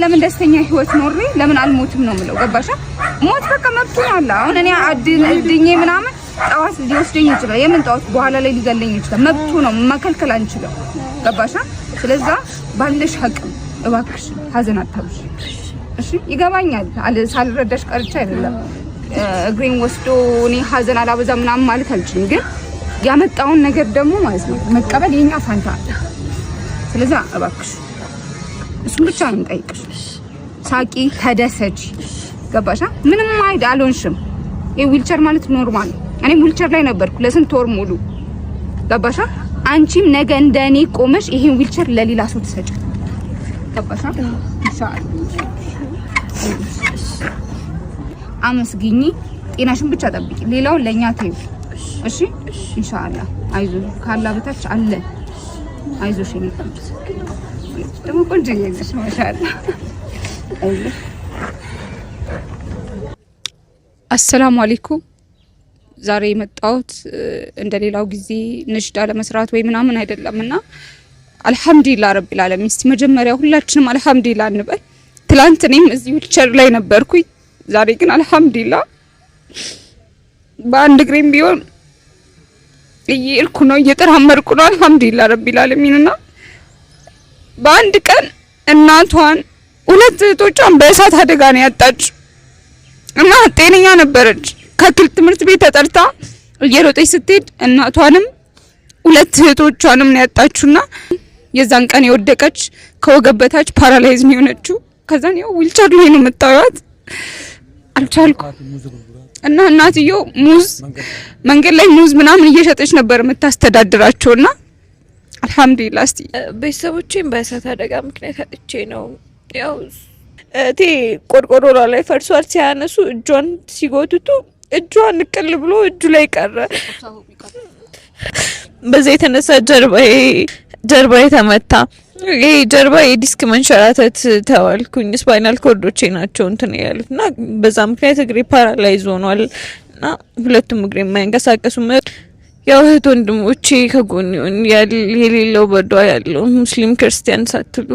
ለምን ደስተኛ ህይወት ኖሬ ለምን አልሞትም ነው የምለው። ገባሻ? ሞት በቃ መብቱ ነው አለ። አሁን እኔ አድኜ ምናምን ጠዋት ሊወስደኝ ይችላል። የምን ጠዋት በኋላ ላይ ሊገለኝ ይችላል። መብቱ ነው፣ መከልከል አንችልም። ገባሻ? ስለዛ ባለሽ አቅም እባክሽ ሀዘን አታብሽ። እሺ፣ ይገባኛል። ሳልረዳሽ ቀርቼ አይደለም። እግሬን ወስዶ እኔ ሀዘን አላበዛ ምናምን ማለት አልችልም፣ ግን ያመጣውን ነገር ደግሞ ማለት ነው መቀበል የኛ ፋንታ። ስለዛ እባክሽ እሱን ብቻ ነው የምጠይቅሽ። ሳቂ፣ ተደሰች። ገባሻ? ምንም አይድ አልሆንሽም። ይሄ ዊልቸር ማለት normal። እኔም ዊልቸር ላይ ነበርኩ ለስንት ወር ሙሉ። ገባሻ? አንቺም ነገ እንደ እኔ ቆመሽ ይሄን ዊልቸር ለሌላ ሰው ትሰጪ። ገባሻ? ኢንሻአላህ አመስግኚ። ጤናሽን ብቻ ጠብቂ። ሌላውን ለእኛ ተይው። እሺ ኢንሻአላህ። አይዞሽ፣ ካላ በታች አለ። አይዞሽ የኔ ቆንጆ፣ ደግሞ ቆንጆ ነሽ ማሻአላህ። አይዞሽ። አሰላሙ አለይኩም። ዛሬ የመጣሁት እንደሌላው ጊዜ ንሽዳ ለመስራት ወይ ምናምን አይደለም እና አልሐምዱሊላህ ረቢል ዓለሚን። እስቲ መጀመሪያ ሁላችንም አልሐምዱሊላህ እንበል። ትላንት እኔም እዚህ ዊልቸር ላይ ነበርኩኝ። ዛሬ ግን አልሐምዱሊላህ በአንድ እግሬም ቢሆን እየሄድኩ ነው፣ እየተራመድኩ ነው። አልሐምዱሊላህ ረቢል ዓለሚን። እና በአንድ ቀን እናቷን ሁለት እህቶቿን በእሳት አደጋ ነው ያጣች እና ጤነኛ ነበረች። ከክል ትምህርት ቤት ተጠርታ እየሮጠች ስትሄድ እናቷንም ሁለት እህቶቿንም ነው ያጣችውና የዛን ቀን የወደቀች ከወገብ በታች paralyze ነው የሆነችው። ከዛን ያው ዊልቸር ላይ ነው የምታዩት። አልቻልኩም እና እናትየው ሙዝ መንገድ ላይ ሙዝ ምናምን እየሸጠች ነበር የምታስተዳድራቸውና አልሐምዱሊላህ። እስቲ ቤተሰቦቼን በእሳት አደጋ ምክንያት አጥቼ ነው። ያው እህቴ ቆርቆሮ ላይ ፈርሷል ሲያነሱ እጇን ሲጎትቱ እጇን ንቅል ብሎ እጁ ላይ ቀረ። በዛ የተነሳ ጀርባዬ ተመታ። ይሄ ጀርባ የዲስክ መንሸራተት ተባልኩኝ። spinal cord ኦቼ ናቸው እንትን ያሉት እና በዛ ምክንያት እግሬ paralyze ሆኗል እና ሁለቱም እግሬ የማይንቀሳቀሱ። ያው እህት ወንድሞቼ ከጎን የሌለው በዷ ያለው ሙስሊም ክርስቲያን ሳትሉ